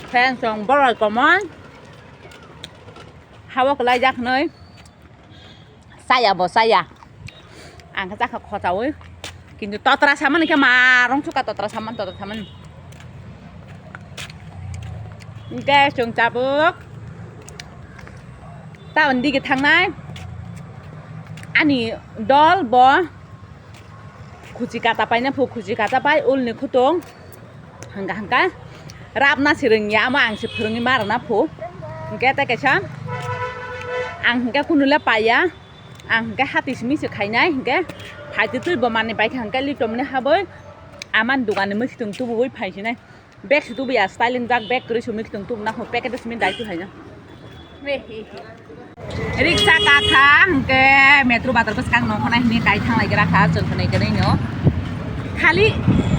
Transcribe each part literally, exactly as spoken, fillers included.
Friends, chwng borok komon. Hawa kwlai jak nai. Saya bo saya. Ang khe chakha khochaui. Kintu totra samani khe ma rong chuka totra saman, totra saman. Hingke chwng tabuk. Tabuk dige thangnai. Ani dol bo. Khuchi kata paina phu, khuchi kata pai ulni khutung. Hingka hingka rapna se rwngya, amo ang se phwrwngwi ma rwna phu. Hingke tei kaisa ang hingke kunu le paiya, ang hingke hati simi se khainai, hingke phaitwi twi bo manwi pai kha, hingke liptomni habwi aman dogani mwkhitwng tubuwi phaisinai. Bag se tubuya, styling jak bag kwrwi sumi khitwng tubuna ho, packet o simi dai tu haino. Riksa kakha hingke metro bazar bwskang nongkhornai hwnwi kai thanglai gra kha, chwng khwnwi kwrwi no. Khali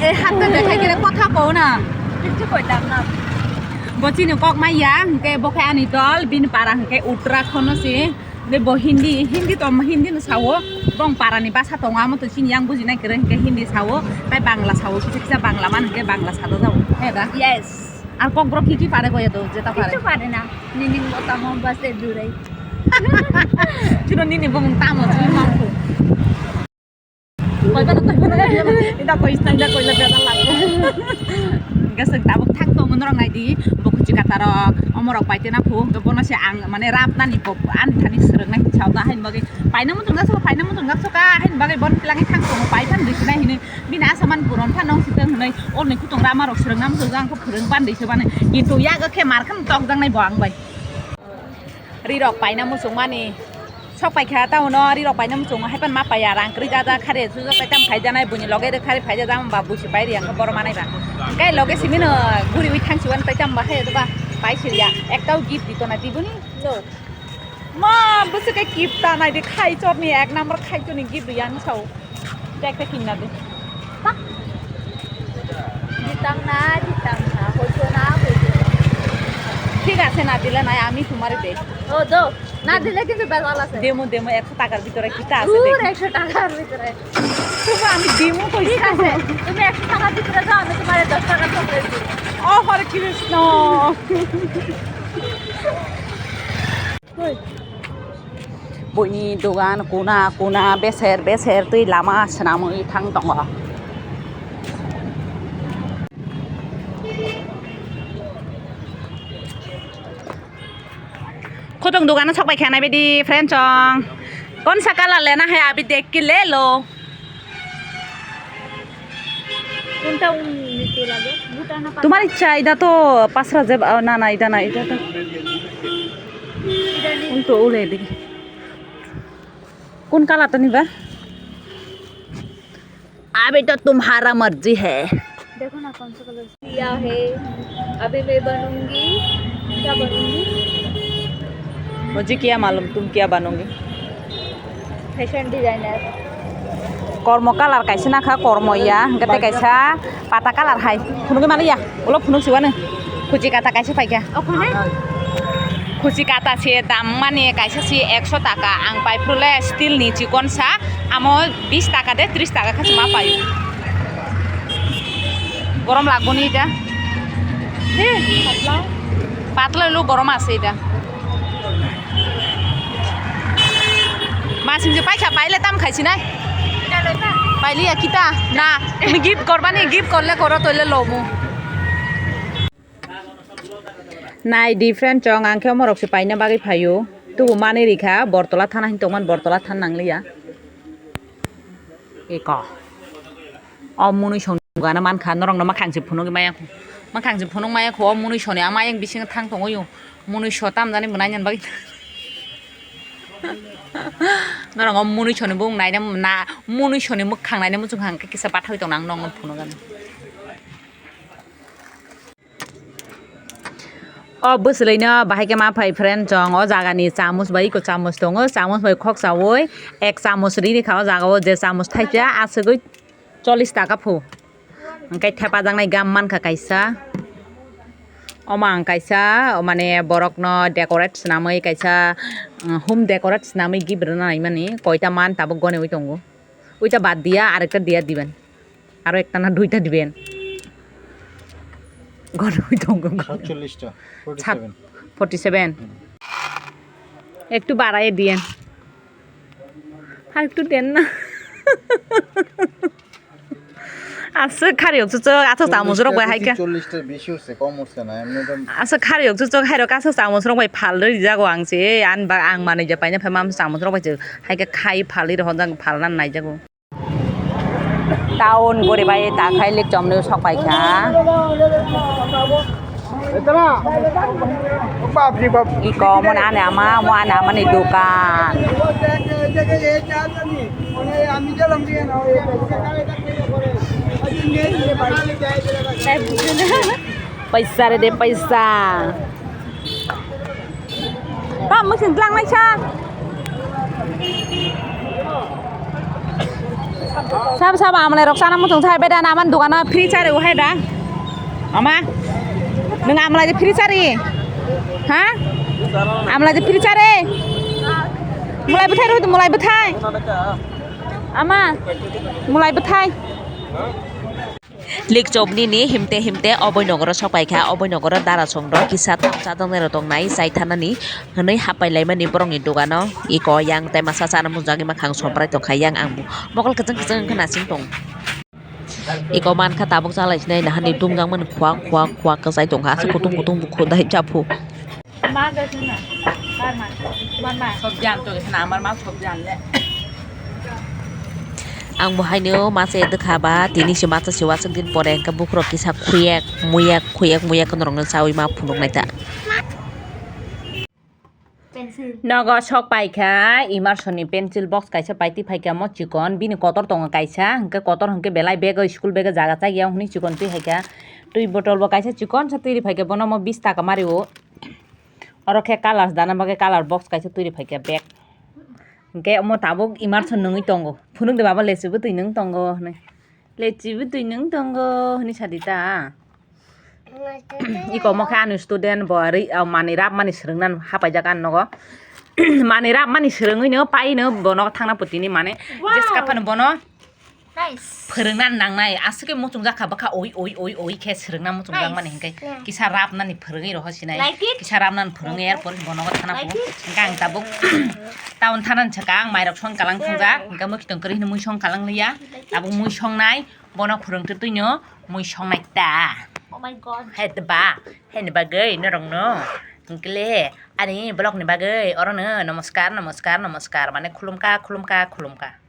e hatta dekhai khe kotha ko na. Kichu koi dam na. Bo chini kok mai ya, hingke bo khe ani dol, bini para hingke Uttarakhand no si. Tei bo Hindi, Hindi to, Hindi no sao, bong para ni basa tongo, amo to chini yang buji nai kwrwi, hingke Hindi sao, tei Bangla sao, kisa kisa Bangla man hingke Bangla sado jao, he da? Yes. Ar kokborok ki ki pare koya do, jeta pare? Kichu pare na. Nini mo tamo bas e durai. Chino nini bumung tamo, chini mangku. Koi bana, koi bana, koi bana. Ida koi isna, ida koi la bela lago. Gasek tabuk thang tongo norok nai di, bo khuchi kata rok, omorok pai tena phu, hingke bono se ang mane rap nani bo ani thani swrwng nai hinsa da hain bagwi paina muchung jak soka, paina muchung jak soka hain bagwi bon pilangi thang tongo, pai than riknai hinwi bini asa man puron pha nong siteng hinwi orni khutung rama rok swrwng nam sojang kho phwrwng ban rikse bani, kintu yago khe mar khan tok jang nai bo ang bai. Rirok paina muchungmani. Sok paikha tamo no rirok paina muchungo, haipan ma paiya, rang kwrwi jaja khare sujak taitam khaijanai, buini loge rwkhari phaijajak, ba buisi pai riyang khe borok manaiba. Hingke loge simino guriwi thangsiwan taitam ba hai ba pai siriya. Ektao gift ditona tibuni. No. Ma bwswk khe gift ta naidi, khaichorni ek number khaichorni gift riyani sao. Bag ta kinna de. Pak. Ditang na, ditang na, hoito na, hoito na. ঠিক আছে, না দিলে নাই, আমি তোমারে দেই। ও, দো। না দিলে কিন্তু বেজাল আছে। দেমো, দেমো, একশো টাকার ভিতরে কিতা আছে দূর, দেখি। একশো টাকার ভিতরে। তবু আমি দেমো কইছি। ঠিক আছে, তুমি একশো টাকার ভিতরে যাও, আমি তোমারে দশ টাকার চকলেট দিই। ও, হরে Krishna. Buini dogan kuna kuna beser beser twi lama swnamwi thang tongo. Khotong dogano sok bai kha nai baidi friend chong. Kon sa color lena hai abhi dekh ke le lo. কোনটা উনি নিতে লাগে? ভুটানো পাতা। তোমার ইচ্ছা, এটা তো পাঁচরা যে, আ, না, না, এটা না, এটা তো। এটা নিন। উল্টো উড়ে এদিকে। কোন কালারটা নিবা? अभी तो तुम्हारा मर्जी है। देखो ना कौन सा कलर। किया है। अभी मैं बनूंगी। क्या बनूंगी? मुझे क्या मालूम तुम क्या बनोगी? Fashion designer. Kormo color kaisa nakha, kormo ya, hingke tei kaisa pata color hai. Phunugwi maliya, ulo phunuk siwano. Khuchi kata kaisa paikha. Okhone? Khuchi kata se dam mani kaisa si ekso taka, ang paiphuru le steel ni chikon sa, amo bis taka de tris taka kha se ma paio. Gorom lagbo ni eta. He, patla. Patla lo gorom ase eta. Masing se paikha, paile tam khaisi nai. Pailiya kita na. Tumi gift korbani, gift korle koro toile lomu. Nai di friend chong, ang khe omorok se paina bagwi phaio. Tubu manwi rikha, Bortola thana hin tongmani, Bortola than nangliya. Eko. O mwnwi song dogano mankha, norokno mwkhang se phunugwi maya kho. Mwkhang se phunuk maya kho, o mwnwi soni ama yang bisingo thang tongo yo. Mwnwi so tamjani bo nainani bagwi. Norok o mwnwi soni bung naina na, mwnwi soni mwkhang naina muchung kha hwnkhe kisa bathawi tongna ang nokno phunukgani. O bwswlwino bahai khe ma phai friend chong, o jagani chamus bai iko chamus tongo, chamus bai khok chaui ek chamus ri ri kha o jagao, je chamus thaisa aswgwi chollish taka phu. Hwnkhe thepajaknai gam mankha kaisa, omo ang kaisa mane borokno decorate swnamwi kaisa, um, home decorate swnamwi gift rwna naimani koita man tabuk goniwi tongo. Oita bad diya, arekta diya diben. Aro ekta na duita diben. Gol hoi tongo. সাতচল্লিশটা, সাত, forty seven. Forty seven. একটু বাড়াই দিয়েন। আর একটু দেন না। Aswk khariyok chuchuk, aswk chamung rok bai hai khe. চল্লিশটা বেশি হচ্ছে, কম হচ্ছে না, এমনি তো aswk khariyok chuchuk, hai rok aswk chamung rok bai phal rwi jago ang se, an ba ang manwi ja paina phaima chamung rok bai se hai khe khai phalwi rw jang phalna nai jago. Town gori bai ta khai lik chomni sok pai kha. Iko mo ani ama, mo ani ama ni dukan. Paisa re de paisa. Tam muchung tlang lai sa. Sab sab amlai rok sana muchung sai beda naman dukano free chari uhai da. Ama, nung amlai de free chari? Ha? Amlai de free chari? Mulai bwthai rw, mulai bwthai. Ama, mulai bwthai. Likchop nini himte himte oboi nogoro sok pai kha, oboi nogoro dara song rok kisa tam chadongnai rok tongnai chai thanani hwnwi hapai laimani borokni dogano. Iko yang tei masa chana mujagwi makhang somprai tongkha, yang ang mokol kwchwng kwchwng wngkha nasing tong. Iko mankha tabuk chalai sinai nahani tungjakmani khuak khuak khuak kwchai tongkha, aswk kutung kutung bukhu dai chaphu. Ma gaisana, bar ma, bar ma. Sob jan to gaisana, amar ma sob jan le. Ang bo haino masa edwkha ba, tini se masa se wasuk din pore hwnkhe bukhurok kisa khuyek muyek, khuyek muyek norokno chaui ma phunuknai ta. Pencil. Nogo sok paikha, Emerson ni pencil box kaisa paitwi phaikha mo chikon, bini kotor tongo kaisa, hwnkhe kotor hwnkhe belai bag o, school bag o jaga chaya hwnwi chikon twi phaikha. Twi bottle bo kaisa chikon sa twi rw phaikha, bono mo bis taka mario. Oro khe colors dana bagwi color box kaisa twi rw phaikha bag. Hwnkhe omo tabuk Emerson nungwi tongo. Phunuk de baba, lechi bwtwi nung tongo hwnwi. Lechi bwtwi nung tongo hwnwi sadi ta. Iko omo khe ani student bo ri-, ah, manwi rapmani swrwngna hapaijak ani nogo. Manwi rapmani swrwngwino paino bono thangna putini mane jeska phano bono Nice. Phwrwngna nangnai, aswk khe muchungjak kha bwkha oi, oi, oi, oi khe swrwngna muchungjak mani hwnkhe kisa rapnani phwrwngwi rohor sinai. Like it. Kisa rapnani phwrwngwi airport bono thana pho. Hwnkhe ang tabuk town thanani swkang ang mairok song kalang thwngjak, hwnkhe mwkhitwng kwrwi hwnwi mui song kalang liya. Tabuk mui songnai, bono phwrwngtwi twino mui songnai ta. Oh my God. Hai ba, haini bagwi norokno hwnkhe le ani vlogni bagwi orono namaskar, namaskar, namaskar, mane khulumkha, khulumkha, khulumkha.